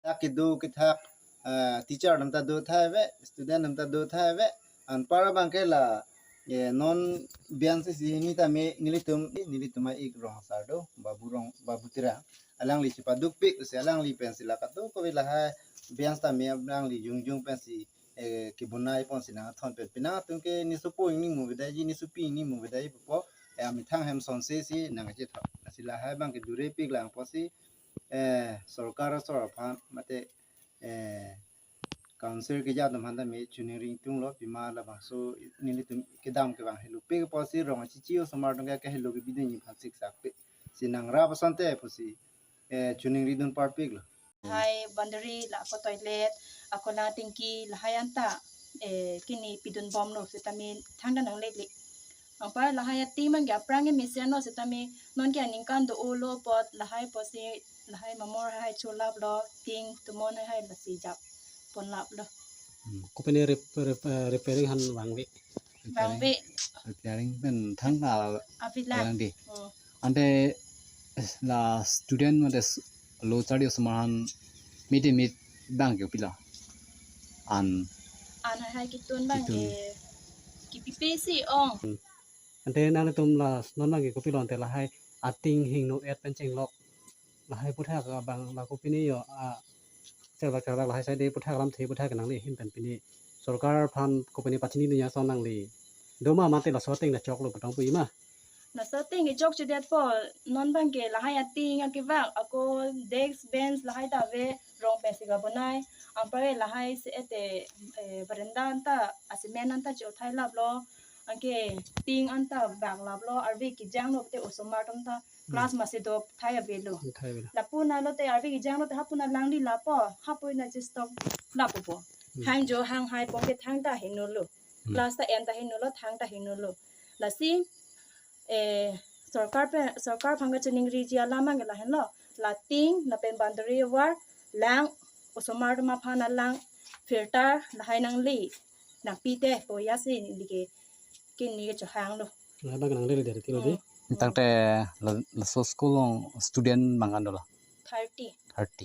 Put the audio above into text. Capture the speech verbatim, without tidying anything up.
Thak kedo kethak, eh, teacher atum ta do thai ave, student atum ta do thai ave. Anpar abang ke la, eh, non biang si si ni tame nelitum, nelitum a-ik rong asar do, Babu Rong, Babu Terang. Alangli chepadukpik, si alangli pensi la kadokave lahai biang tame alangli jongjong pensi, eh, kebonai ponsi nangthon pen. Penang atum ke nesopo ingni mu avedaiji, nesopi ingni mu avedaiji pupo, eh, amethang hem sonse si nangchethon. Lasi lahai abang ke durepik lang pusi, eh, sorkar asor aphan mate, eh, council keja atum aphan tame choningri ingtunglo, pima labangso nelitum kedam kevang helopik pusi rong achichi osomar atum ke kehelo ke bidin ni aphan siksak pe. Si nangrap asonte pusi, eh, choningri dun parpiklo. Lahai boundary, la ako toilet, ako la tanki, lahai anta, eh, kini pidun bomlo sitame thangta nanglele. Anpar lahai ating abang ke aphrang ke mesen lo sitame non ke aningkan do-olo apot lahai pusi lahai mamor hai cholaplo, ting tomon hai lasi jap ponlaplo. Hmm, kopine rep-, rep-, eh, repairing aphan vangve? Vangve. Repairing pen thangta avelang. Avelang di. Hmm. Ante, eh, la student mate s-, lo charli osomar aphan mid day meal abang ke pilo? An. An hai ketun abang ketun. Ke kipipe si ong. Hmm. Ante nangtum la non abang ke kopilo ante lahai ating hingno-et pen chenglok, lahai aputhak abang la kopine jo, ah, servak servak lahai side aputhak lamthe aputhak nangli ahin pen pine sorkar aphan kopine pachini dun ason nangli do ma mate laso ating ta choklo pu tong pu ma? Laso ating ke chokchedetpo, non abang ke lahai ating akevak, ako desk bench lahai ta ave, rong pensi kabonai, anpar lahai si ete, eh, veranda anta, acement anta chothai laplo, anke ting anta baklaplo, arve kejanglo te osomar atum ta class masi do thai avelo. Thai avelo. Lapu na lote arve kejanglo te hapu na langli lapo, hapu na chistop lapupo. Hmm. Hang jo hang hai pon ke thangta henolo. Hmm. Class ta en ta henolo, thangta henolo. Lasi, eh, sorkar pen, sorkar aphan kachiningriji alam abang ke lahenlo. La ting, lapen boundary wall, lang, osomar atum aphan alang, filter, lahai nangli, nangpite, poya si neli ke, kini ke chohanglo. Lahai abang nangli le dari tilo di. Hmm. Tangte la, laso school along student bang an dolo? Thirty. Thirty.